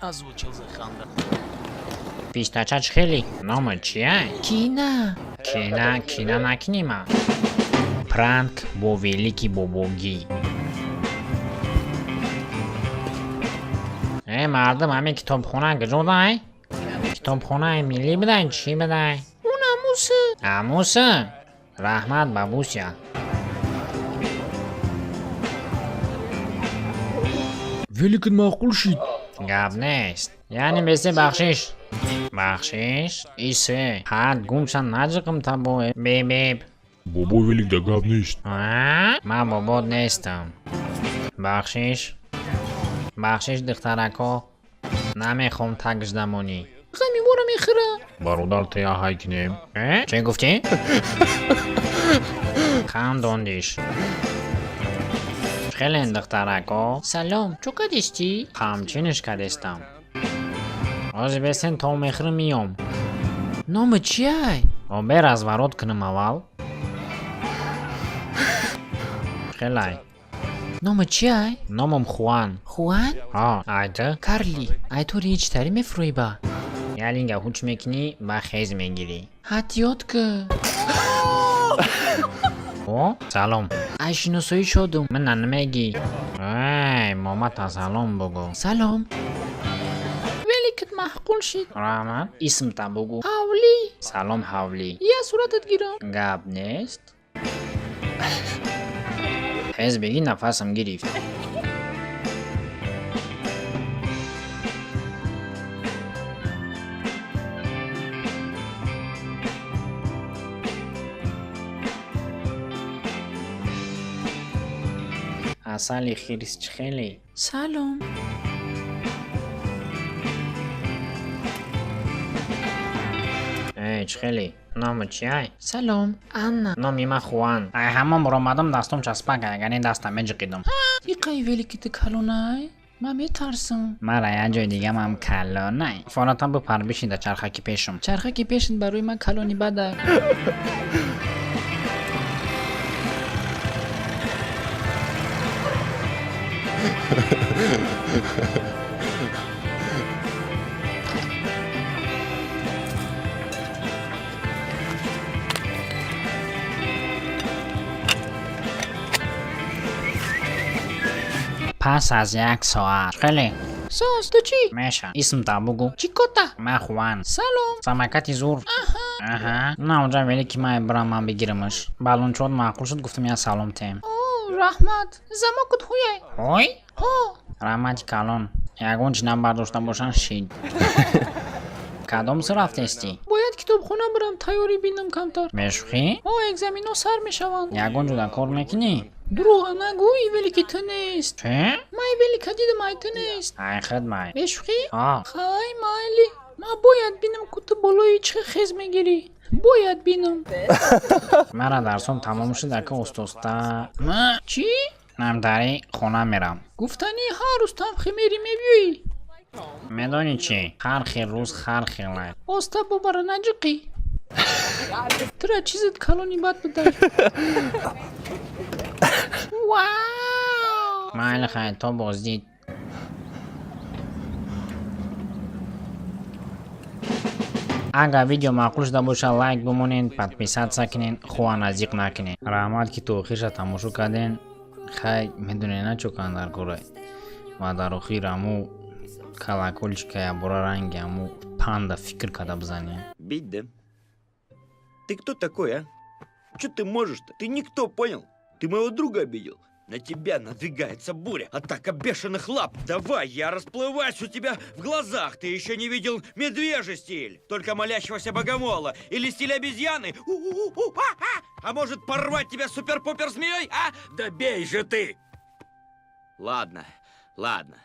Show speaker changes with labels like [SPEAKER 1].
[SPEAKER 1] Озвучил The Hunter.
[SPEAKER 2] Пистача чхели. Нома чия? Кина. Кина, кина накнима. Пранк бо велики бобогӣ. Э, мардум, ҳамин китобхона куҷо дай? Китобхонаи миллӣ бидай, чӣ бидай? Он амусы. Амусы? Раҳмат, бабуся.
[SPEAKER 3] Великат маъқул шид.
[SPEAKER 2] Гап нест. Яъне бесе бахшиш. Бахшиш? Исе. Ҳад гумша наҷиқим табо. Бебеб.
[SPEAKER 3] Бобо велик да гап нест.
[SPEAKER 2] А? Ман бобот нестам. Бахшиш. Бахшиш, духтарако. Намехоҳам тагждамонӣ. Ғами моро мехӯра.
[SPEAKER 3] Бародар, тая ҳай кинем.
[SPEAKER 2] Э? Чӣ гуфтӣ? Хандондиш. Хелен, духтарако. Салом, чӯ кадистӣ? Ҳамчиниш кадистам. Ҳозир бесен то мехӯрам миём. Номи чиай? Обе разворот кунам аввал. Хелай. Номи чиай? Номам Хуан. Хуан? Ҳа, ай ту? Карли. Ай ту риҷтарӣ мефурӯӣ ба? Ялинга ҳуч мекунӣ, ба хез мегирӣ. Ҳатиёт ки. О, салом. Ай шиносоӣ шодум. Мана намегӣ. Ай, момата салом бугӯ. Салом. Великат маъқул шид. Раҳмат. Исмта бугӯ. Ҳавлӣ. Салом, Ҳавлӣ. Я суратат гирам. Гап нест. Тез бигӣ, нафасам гирифт. Асали хирс чӣ хеле? Салом. Э, чӣ хеле? Номи чиай? Салом, Анна. Номи ман Хуан. Ай ҳамон баромадам, дастом часпак, агар ин даста меҷиқидум. Иқай великити калонай? Ман метарсам. Мара як ҷои дигамам калонай. Фонатан бипар бишин дар чархаки пешум. Чархаки пешин барои ман калони бадай. Пас аз як соат. Хеле. Соз, ту чӣ? Меша. Исмта бугӯ. Чикота? Ман Хуан. Салом. Самокати зур. Аҳа. На онҷа велики ман бирам ман бигирамаш. Балончот маъқул шуд, гуфтам я салом тем. О, раҳмат. Замокут ҳуяй. Ҳой? Ҳо. Раҳмати калон. Ягон чи набардошта бошанд шид. Кадом су рафтестӣ? Бояд китобхона бирам, тайёрӣ бинам камтар. Мешӯхӣ? Ҳо, экзаминҳо сар мешаванд. Ягон ҷода кор мекунӣ? Дурӯға нагӯ, и велики ту нест. Чӣ? Ман и велика дидам, ай ту нест. Ай хидмай. Бешӯхӣ? Ҳа. Хай, майли. Ман бояд бинам, ку ту болои чӣ хез мегирӣ. Бояд бинам. Мара дарсом тамом шуд, ака устоста. Чӣ? Намдари хона мерам. Гуфтанӣ ҳар рӯз тамхи мери мебиёӣ. Медонӣ чӣ? Ҳар хел рӯз ҳар хелай. Оста бобара наҷиқӣ. Тура чизет калони бад будай. Вау! Майли, хай, то боздид. Агар видео маъқул шуда боша, лайк бимонед, подписаться кунед, хуа наздиқ накунед. Раҳмат, ки то охирша тамошо карден. Хай, медонед на чо кан дар корай. Ва дар охир аму колокольчика ябора ранги аму панда фикр карда бизанед.
[SPEAKER 4] Бить, да? Ты кто такой, а? Че ты можешь-то? Ты никто, понял? Ты моего друга обидел. На тебя надвигается буря, атака бешеных лап. Давай, я расплываюсь у тебя в глазах. Ты еще не видел медвежий стиль, только молящегося богомола. Или стиль обезьяны. У-у-у, а, а! А может порвать тебя супер-пупер змеей, а? Да бей же ты! Ладно, ладно.